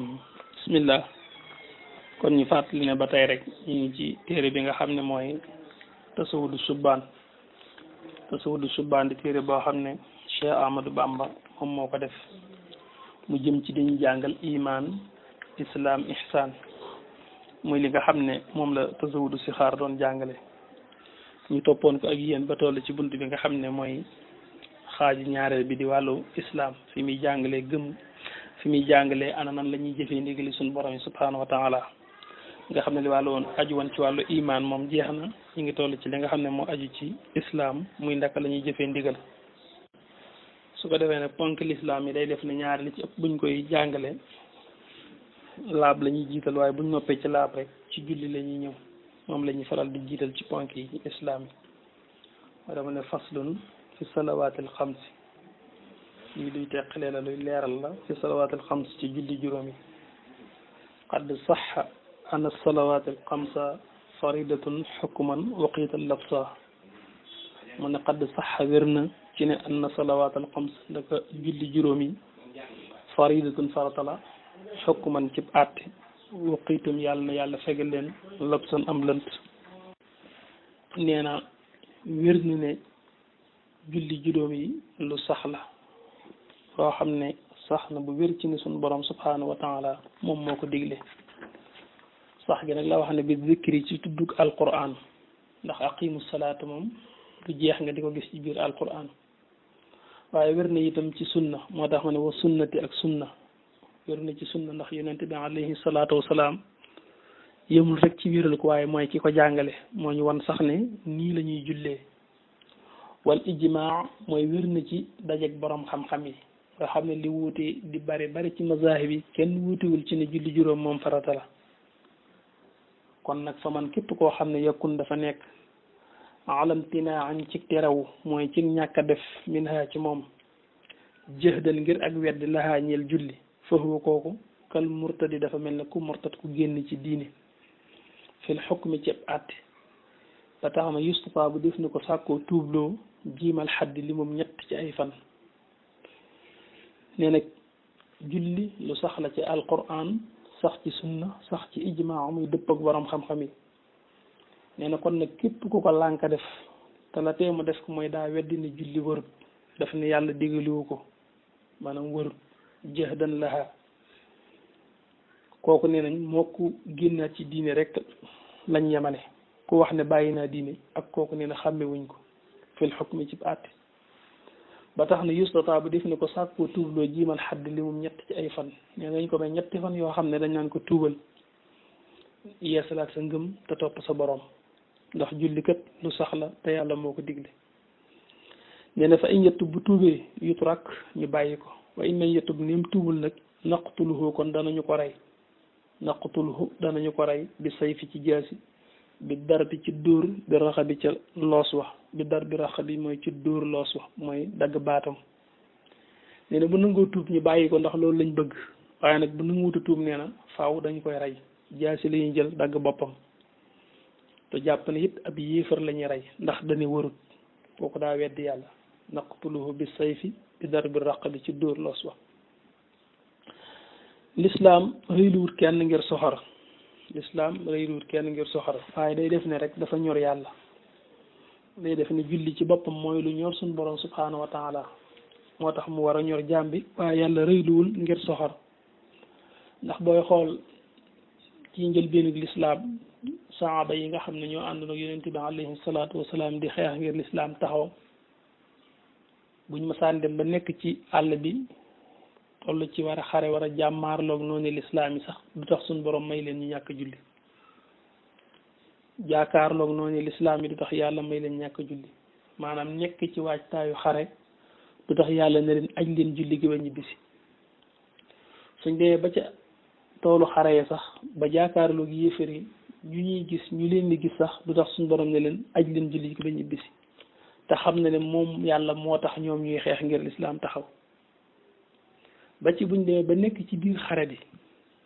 bismillah kon ñu fàttali ne ba tey rek ñu ngi ci téere bi nga xam ne mooy tasawudu subbaan di téere boo xam ne Cheikh Ahmadou Bamba moom moo ko def mu jëm ci dañu jàngal iman islam ihsan muy li nga xam ne moom la tasawudu sixaar doon jàngale ñu toppoon ko ak yéen ba toll ci bunt bi nga xam ne mooy xaaju ñaareel bi di wàllu islam fi muy jàngalee gëm fi muy jàngalee ana nan la ñuy jëfee ndigali suñu borom yi subhanahu wa taala nga xam ne li wàllu woon aju woon ci wàllu iman moom jeex na ñu ngi toll ci li nga xam ne moo aju ci islam muy ndaka la ñuy jëfee ndigal su ko defee nag ponk l'islam yi day def ne ñaari li ci ëpp buñ koy jàngale laab la ñuy jiital waaye buñ noppee ci laab rek ci julli la ñuy ñëw moom la ñuy faral di jiital ci ponk yi ci islam yi moo dama ne faslun fi salawaatil xamsi lii luy teqalee la luy leeral la fi salawaatil xams ci julli juróom yi qad saxa ana salawaatil xamsa faridatun xukman waqiital labsa mu ne qad saxa wér na ci ne ana salawaatil xams ndaka julli juróom yi faridatun farata la xukman cib àtte waqiitum yàlla na yàlla fegal leen labsan am lënt nee na wér na ne julli juróom yi lu sax la loo xam ne sax na bu wér ci ni suñu borom subhanahu wa taala moom moo ko digle sax gi nag la wax ne bi zikri ci tuddug alquran ndax aqimu salaata moom du jeex nga di ko gis ci biir alquran waaye wér na itam ci sunna moo tax ma ne wa sunnati ak sunna wér na ci sunna ndax yonente bi alayhi salaatu wasalaam yëmul rek ci wéral ko waaye mooy ki ko jàngale moo ñu wan sax ne nii la ñuy jullee wal ijmaa mooy wér na ci dajeg borom xam-xam yi nga xam ne li wuute di bari ci mazahib yi kenn wuutewul ci ne julli juróom moom farata la kon nag fa man képp koo xam ne yakun dafa nekk alam tinaañ ci terew mooy ci ñàkk a def min ha ci moom jëhdal ngir ak weddi lahaa ñeel julli foofu kooku kal murtadi dafa mel ne ku murtad ku génn ci diine fil xukmi ci àtte ba tax na yustafa bu def ni ko sàkkoo tuubloo jiimal xaddi li moom ñett ci ay fan nee nag julli lu sax la ci alquran sax ci sunna sax ci ijmaa muy dëpp ak borom xam-xam yi nee na kon nag képp ku ko lànk def te la tee mu def ko mooy daa weddi ne julli warut daf ne yàlla digaliwu ko maanaam warut jahdan laha kooku nee nañ moo ku génnaat ci diine rek lañ yemale ku wax ne bàyyi naa diine ak kooku nee na xàmmewuñ ko fil xukmi ci àtte ba tax na yustata bu def ne ko sàkkoo tuubloo jiimal xadd li mum ñett ci ay fan nee nañ ko may ñetti fan yoo xam ne dañ naan ko tuubal yeesalaat sa ngëm te topp sa borom ndax julli kat lu sax la te yàlla moo ko digle nee na fa in yettub bu tuubee yutrak ñu bàyyi ko wa in may yettub neem tuubul nag naqtuluhu kon danañu ko rey bi sayfi ci jaasi bi dar bi ci dóor bi raxa bi ca loos wax bi dar bi raxa bi mooy ci dóor loos wax mooy dagg baatam nee na bu nangoo tuub ñu bàyyi ko ndax loolu lañ bëgg waaye nag bu nanguwuta tuub nee na faaw dañu koy rey jaasi la ñuy jël dagg boppam te jàpp ne it ab yéefar la ñuy rey ndax dañu warut kooku daa weddi yàlla naqtuluhu bi sayfi bi dar bi raxa bi ci dóor loos wax l'islam rëyluwut kenn ngir soxor waaye day def ne rek dafa ñor yàlla day def ne julli ci boppam mooy lu ñor suñu borom subhanahu wa taala moo tax mu war a ñor jaam bi waaye yàlla rëyluwul ngir soxor ndax booy xool ci njëlbéenug l'islam saaba yi nga xam ne ñoo àndoon ak yonent bi alayhi salaatu wasalaam di xeex ngir l'islam taxaw buñ masaan dem ba nekk ci àll bi toll ci war a xare war a jàmmaarloog noonu lislaam yi sax du tax suñu borom may leen ñu ñàkk julli jaakaarloog noonu lislaam yi du tax yàlla may leen ñàkk julli maanaam nekk ci waajtaayu xare du tax yàlla ne leen aj leen julli gi ba ñibbisi suñ demee ba ca toolu xare ya sax ba jaakaarloog yéefar yi ñu ñuy gis ñu leen di gis sax du tax suñu borom ne leen aj leen julli gi ba ñibbisi te xam na ne moom yàlla moo tax ñoom ñuy xeex ngir lislaam taxaw ba ci buñ demee ba nekk ci biir xare bi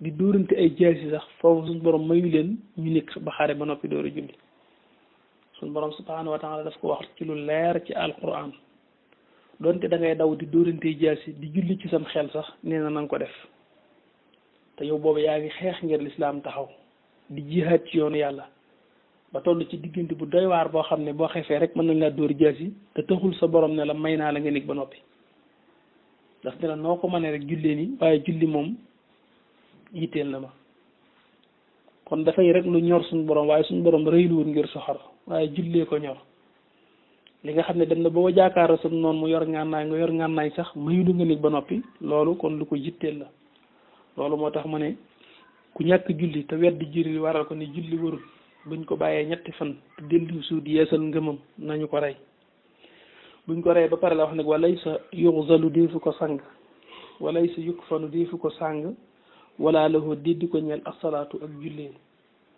di dóorante ay jaasi sax foofu suñ borom mayu leen ñu nekk ba xare ba noppi door a julli suñ borom subhanahu wa taala daf ko wax ci lu leer ci alquran donte da ngay daw di dóorante jaasi di julli ci sam xel sax nee na nga ko def te yow boobu yaa ngi xeex ngir lislaam taxaw di jihaad ci yoonu yàlla ba toll ci diggante bu doy waar boo xam ne boo xefee rek mën nañ laa dóor jaasi te taxul sa borom ne la may naa la nga nekk ba noppi daf ne la noo ko mënee rek jullee ni waaye julli moom yitteel na ma kon dafay rek lu ñor suñu borom waaye suñu borom rëyluwul ngir soxor waaye jullee ko ñor li nga xam ne dem na boo jaakaara sa noonu mu yor ngànnaay nga yor ngànnaay sax mayulu nga nekk ba noppi loolu kon lu ko yitteel la loolu moo tax ma ne ku ñàkk julli te weddi julli waral ko ni julli warul buñ ko bàyyee ñetti fan te dellu suud yeesal ngëmam nañu ko rey buñ ko rey ba pare la wax nag walay sa yuxzalu deefu ko sang walay sa yukfanu deefu ko sang wala lahu déddi ko ñeel asalaatu ak jullee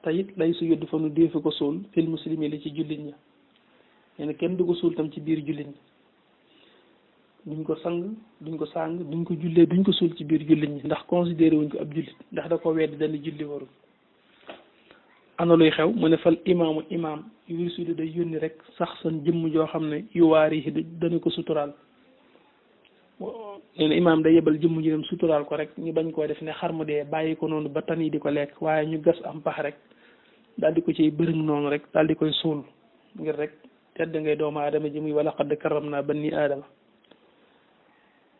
te it lay sa yuddu fanu deefu ko suul fil muslimi li ci jullit ña nee na kenn du ko suul tam ci biir jullit ñi duñ ko sang duñ ko sàng duñ ko jullee duñ ko suul ci biir jullit ñi ndax considéré wuñ ko ab jullit ndax da ko weddi dañu julli warul ana luy xew mu ne fal imaamu imaam yursidu day yónni rek sax san jëmm joo xam ne yu waar yi dana ko suturaal nee na imaam day yebal jëmm ji dem suturaal ko rek ñu bañ koo def ne xar mu dee bàyyi ko noonu ba tan yi di ko lekk waaye ñu gas am pax rek daal di ko ciy bërëng noonu rek daal di koy suul ngir rek tedd ngay doomu aadama ji muy wala xadd karam naa bani aadama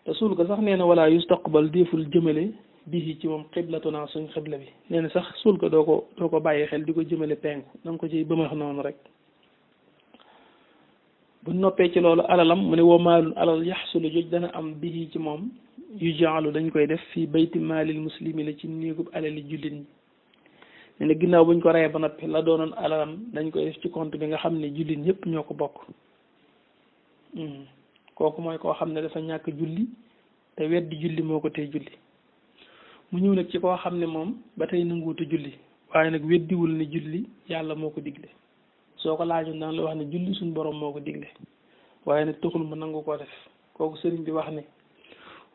te suul ko sax nee na wala yustaqbal déeful jëmale bii ci moom xiblatuna suñ xibla bi nee na sax suul ko doo ko bàyyi xel di ko jëmale penku da nga ko ciy bëmax noonu rek bu noppee ci loolu alalam mu ne woo maalun alal yaxsulu joj dana am bii ci moom yu jaalu dañ koy def fii bayti maalil muslimi la ci néegub alali jullit ñi nee na ginnaaw buñ ko reyee ba noppi la doonoon alalam dañ koy def ci compte bi nga xam ne jullit ñëpp ñoo ko bokk kooku mooy koo xam ne dafa ñàkk julli te weddi julli moo ko tey julli mu ñëw nag ci koo xam ne moom ba tey nanguutu julli waaye nag weddiwul ne julli yàlla moo ko digle soo ko laajoon daan la wax ne julli suñu borom moo ko digle waaye nag taxul mu nangu koo def kooku sëriñ bi wax ne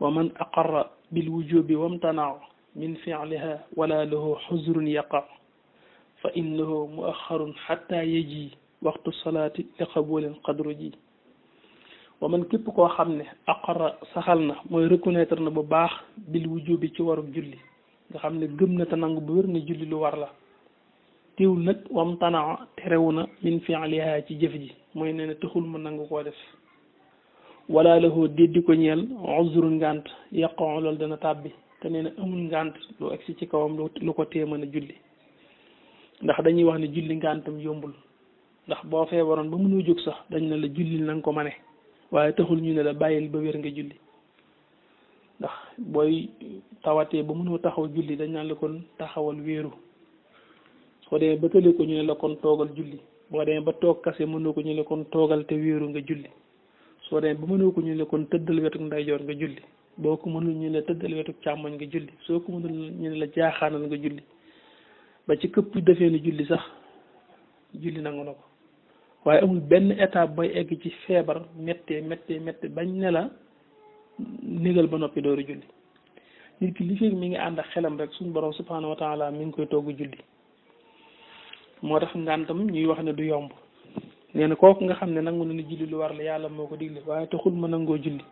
wa man aqarra bil wujubi wamtanaa min fi'liha wala lahu xuzrun yaqa fa innahu muaxarun xatta yaji waxtu salaati li qabulin qadru ji wa man képp koo xam ne aqara saxal na mooy reconnaître na bu baax bil wujubi ci warug julli nga xam ne gëm na te nangu bu wér ne julli lu war la teewul nag wam tanaa terewu na min fi'liha ci jëf ji mooy nee na taxul mu nangu koo def wala lahu déddi ko ñeel uzrun ngànt yaqon loolu dana tàbbi te nee na amul ngànt lu egsi ci kawam lu ko tee mën a julli ndax dañuy wax ne julli ngàntam yombul ndax boo feebaroon ba mënoo jóg sax dañ ne la julli na nga ko mane waaye taxul ñu ne la bàyyil ba wér nga julli ndax booy tawatee ba mënoo taxaw julli dañ naan la kon taxawal wéeru soo demee ba tële ko ñu ne la kon toogal julli boo demee ba toog kase mënoo ko ñu ne la kon toogal te wéeru nga julli soo demee ba mënoo ko ñu ne la kon tëddal wetuk ndeyjoor nga julli boo ko mënul ñu ne la tëddal wetuk càmmoñ nga julli soo ko mënul ñu ne la jaaxaanal nga julli ba ci këpp defee ni julli sax julli nangu na ko waaye amul benn étape booy egg ci feebar méttee bañ ne la négal ba noppi dooru julli nit ki li fekk mi ngi ànd ak xelam rek suñu borom subhanahu wa taala mi ngi koy togg julli moo tax ngantam ñuy wax ne du yomb nee na kooku nga xam ne nangu na ni julli lu war la yàlla moo ko digle waaye taxul ma nangoo julli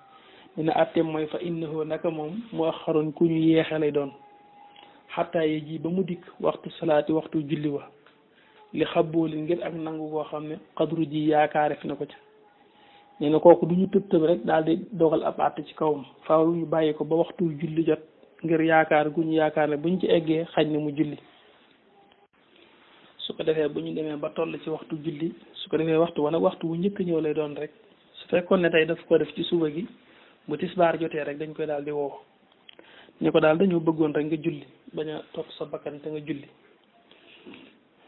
nee na atteem mooy fa innahu naka moom mu axaroon ku ñu yeexe lay doon xattaa yi ji ba mu dikk waxtu salaati waxtu julli wa li xabbooli ngir ak nangu koo xam ne xadru ji yaakaare fi na ko ca nee na kooku du ñu tëb rek daal di dogal ab àtt ci kawam faaw ñu bàyyi ko ba waxtu julli jot ngir yaakaar gu ñu yaakaar ne buñ ci eggee xañ na mu julli su ko defee bu ñu demee ba toll ci waxtu julli su ko defee waxtu wa nag waxtu wu njëkk ñëw lay doon rek su fekkoon ne tey daf ko def ci suba gi bu tisbaar jotee rek dañ koy daal di woo ñu ko daal dañoo bëggoon rek nga julli bañ a topp sa bakkan te nga julli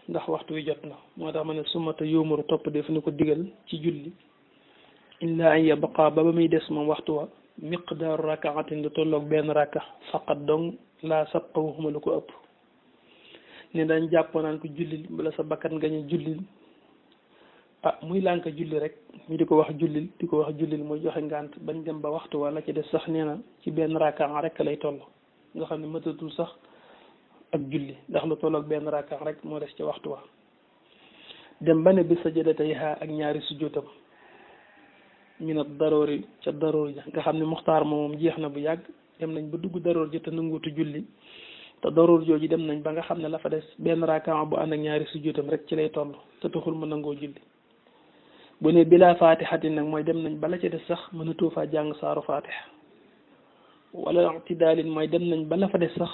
ndax waxtu wi jot na moo tax ma ne sumata yóomaru topp def ni ko digal ci julli illa an yabqa ba muy des moom waxtu wa miqdaaru rakaatin lu tolloog benn rakka faqat dong laa sabqa waxuma lu ko ëpp ne dañ jàppoo naan ko jullil bala sa bakkan nga ñu jullil muy lànk julli rek ñu di ko wax jullil mooy joxe ngànt bañ dem ba waxtu wa la ci des sax nee na ci benn rakka rek lay toll nga xam ne matatul sax ak julli ndax lu tolloog benn rakka rek moo des ci waxtu wa dem ba ne bi sajdatayha ak ñaari sujjóotam minat daroori ca daroor ja nga xam ne muxtaar moom jeex na bu yàgg dem nañ ba dugg daroor ja te nanguutu julli te daruur jooju dem nañ ba nga xam ne la fa des benn rakaa bu ànd ak ñaari sujjóotam rek ci lay toll te taxul mu nangoo julli bu ne bilaa faatixatin nag mooy dem nañ bala ca des sax mënatoo faa jàng saaru faatixa wala i'tidaalin mooy dem nañ ba la fa des sax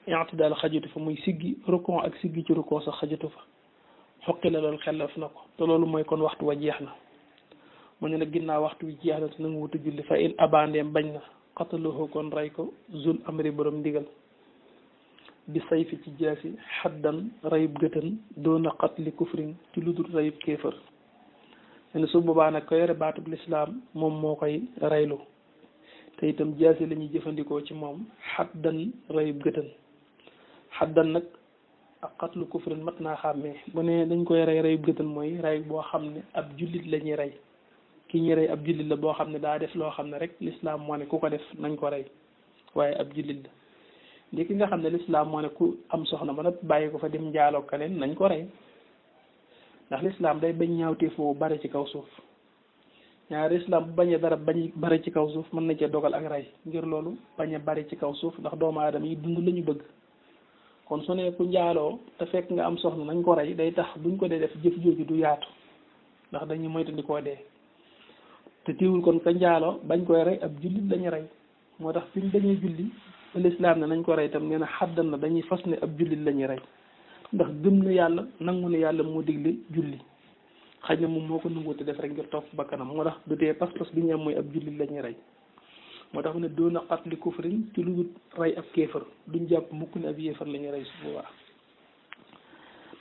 i'tidaal xajatu fa muy siggi rukon ak siggi ci rukon sax xajatu fa xoqi la loolu xellaf na ko te loolu mooy kon waxtu wa jeex na mu ne nag ginnaaw waxtu wi jeex na te nangu wutu julli fa in abandeem bañ na xataluhu kon rey ko zul amri borom ndigal bi sayfi ci jaasi xaddan rayub gëtën doona xatli kufrin ci lu dul rayub kéefër ne su boobaa nag ko yore baatub lislaam moom moo koy reylu te itam jaasi la ñuy jëfandikoo ci moom xaddan rayub gëtën xaddan nag ak xatlu kufrin mat naa xàmmee bu ne dañ koy rey rayub gëtën mooy rey boo xam ne ab jullit la ñuy rey ki ñu rey ab jullit la boo xam ne daa def loo xam ne rek lislaam moo ne ku ko def nañ ko rey waaye ab jullit la ndi ki nga xam ne lislaam moo ne ku am soxna ba nag bàyyi ko fa dem njaaloo keneen nañ ko rey ndax lislaam day bañ ñaawteef foofu bare ci kaw suuf ñaari lislaam bu bañee dara bañ bare ci kaw suuf mën na cee dogal ak rey ngir loolu bañ a bari ci kaw suuf ndax doomu aadama yi dund la ñu bëgg kon su ne ku njaaloo te fekk nga am soxna nañ ko rey day tax buñ ko dee def jëf jooju du yaatu ndax dañuy moytandikoo dee te teewul kon ka njaaloo bañ koy rey ab jullit lañu rey moo tax fi mu dañuy julli te lislaam ne nañ ko rey itam nee na xaddan na dañuy fas ne ab jullit la ñuy rey ndax gëm na yàlla nangu ne yàlla moo digle julli xëy na moom moo ko nangu te def rek ngir topp ba kanam moo tax du tee pas-pas bi ñu am mooy ab jullit la ñuy rey moo tax mu ne doona xatli kufrin ci lu dul rey ab kéefar duñ jàpp mukk ne ab yéefar la ñuy rey su boobaa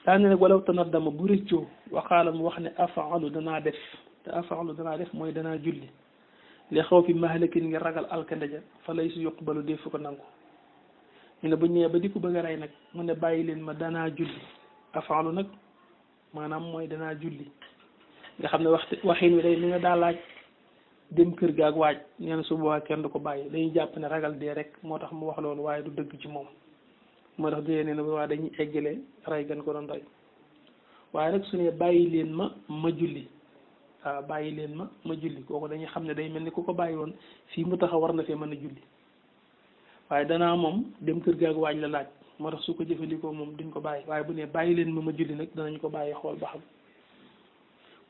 daane nag walaw tanaddama bu rëccoo waxaala mu wax ne afaalu danaa def te afaalu danaa def mooy danaa julli li xaw fi mahlakin ngir ragal alkande ja fa lay su yuqbalu def fu ko nangu ñu ne bu ñëwee ba di ko bëgg a rey nag mu ne bàyyi leen ma danaa julli afaalu nag maanaam mooy danaa julli nga xam ne waxin wi day ni nga daa laaj dem kër ga ak waaj nee na su boobaa kenn du ko bàyyi dañuy jàpp ne ragal dee rek moo tax mu wax loolu waaye du dëgg ci moom moo tax dee nee na waa dañuy eggale rey gan ko doon rey waaye nag su ne bàyyi leen ma julli waaw bàyyi leen ma julli kooku dañuy xam ne day mel ni ku ko bàyyi woon fii mu taxaw war na fee mën a julli waaye danaa moom dem kër ga ak waaj la laaj moo tax su ko jëfandikoo moom duñ ko bàyyi waaye bu ne bàyyi leen ma julli nag danañ ko bàyyi xool ba xam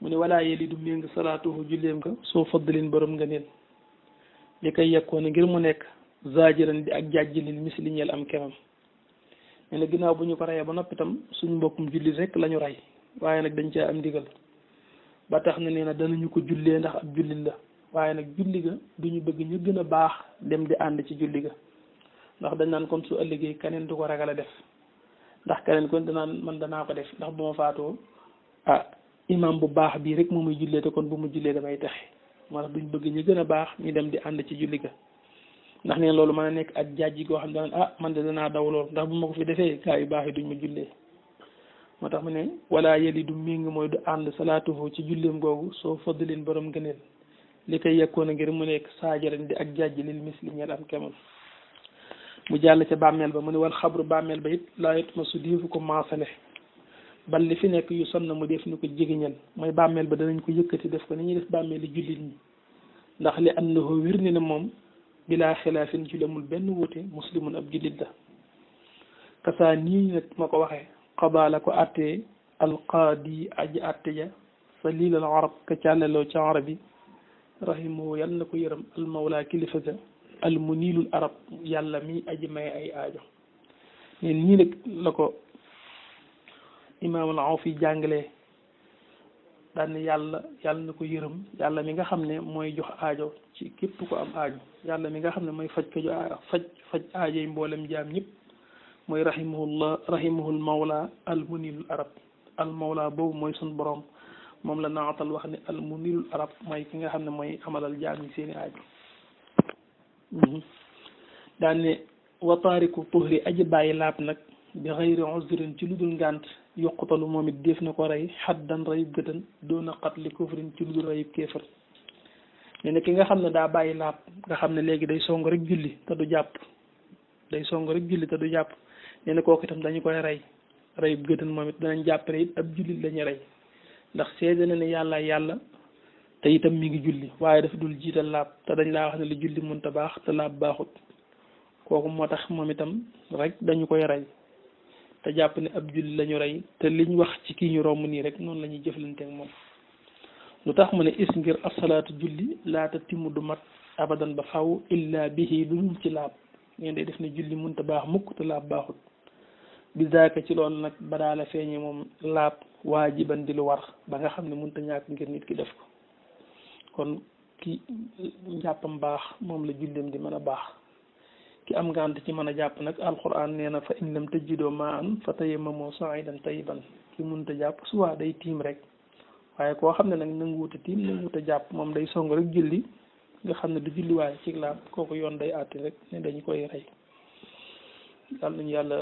mu ne walaa yeli du méng salaatuhu julleem nga soo faddalin borom nga neen li koy yekkoon ngir mu nekk zaajiran di ak jàjjilil misli ñeel am kemam ne na ginnaaw bu ñu ko reyee ba noppi itam suñ mbokkum julli rek la ñu rey waaye nag dañ caa am ndigal ba tax na nee na danañu ko jullee ndax ab jullit la waaye nag julli ga duñu bëgg ñu gën a baax dem di ànd ci julli ga ndax dañ naan kon su ëllëgee keneen du ko ragal a def ndax keneen kon man danaa ko def ndax bu ma faatoo imam bu baax bii rek moom muy jullee te kon bu mu jullee damay texe moo tax duñ bëgg ñu gën a baax ñu dem di ànd ci julli ga ndax neen loolu mën a nekk ak jàjji goo xam ne danaan man de danaa daw lool ndax bu ma ko fi defee gaa yu baax yi duñ ma jullee moo tax mu ne wala yeli du méng mooy du ànd salaatuhu ci julleem googu soo faddalin borom gëneel li koy yekkoon a ngir mu nekk saajaran di ak jàjji lil misli ñeel am kemam mu jàll ca bàmmeel ba mu ne wal xabru bàmmeel ba it laa yit ma su deefu ko maasale bal li fi nekk yu sonn mu def ni ko jegeñal mooy bàmmeel ba danañ ko yëkkati def ko ni ñuy def bàmmeel li jullit ñi ndax li annahu wér ni ne moom bilaa xilaafin ci lamul benn wuute muslimun ab jullit la kasaa nii nag ma ko waxee xadaa la ko attee alqaadi aji atte ja sa liilal arab ka càllaloo ca arab yi rahimahu yàlla na ko yërëm almawla kilifa ga almuniilul arab yàlla mi aji may ay aajo neen ñii nag la ko imaamul Awfi jàngalee daan ne yàlla na ko yërëm yàlla mi nga xam ne mooy jox aajo ci képp ko am aajo yàlla mi nga xam ne mooy faj ko faj aajoy mboolem jaam ñëpp mooy rahimahul mawla almunilul arab al mawla boobu mooy sun borom moom la naatal wax ne almunilul arab mooy ki nga xam ne mooy amalal jaam ñi seeni aajo daan ne wataariku tuhri aji bàyyi laab nag bi xayri uzrin ci lu dul ngànt yoqutalu moom it def na ko rey xaddan rayib gëtën doona xatli kufrin ci lu dul rayib kéefar ne ne ki nga xam ne daa bàyyi laab nga xam ne léegi day song rek julli te du jàpp ne ne kooku itam dañu koy rey rayib gëtën moom it danañ jàpp ne it ab jullit lañu rey ndax seede na ne yàlla te itam mi ngi julli waaye dafa dul jiital laab te dañ laa wax ne lu julli mënta baax te laab baaxut kooku moo tax moom itam rek dañu koy rey te jàpp ne ab julli lañu rey te liñ wax ci kii ñu romb nii rek noonu la ñuy jëflante ak moom lu tax mu ne is ngir asalaatu julli laata timm du mat abadan ba faw illa bihi lu dul ci laab ngeen day def ne julli mënta baax mukk te laab baaxut bi zaaka ci loolu nag ba daala feeñe moom laab waajiban di lu war ba nga xam ne mënta ñàkk ngir nit ki def ko kon ki njàppam baax moom la julleem di mën a baax ki am ngànt ci mën a jàpp nag alquran nee na fa in lam tajidoo maa an fa tayammamu sa'idan tayyiban ki mënta jàpp suwaa day tiim rek waaye koo xam ne nag nanguwuta tiim nanguwuta jàpp moom day song rek julli nga xam ne du julli waaye ci laab kooku yoon day àtte rek ne dañu koy rey yàlla nañu yàlla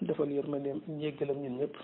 defal yërmandeem njéggalam ñun ñëpp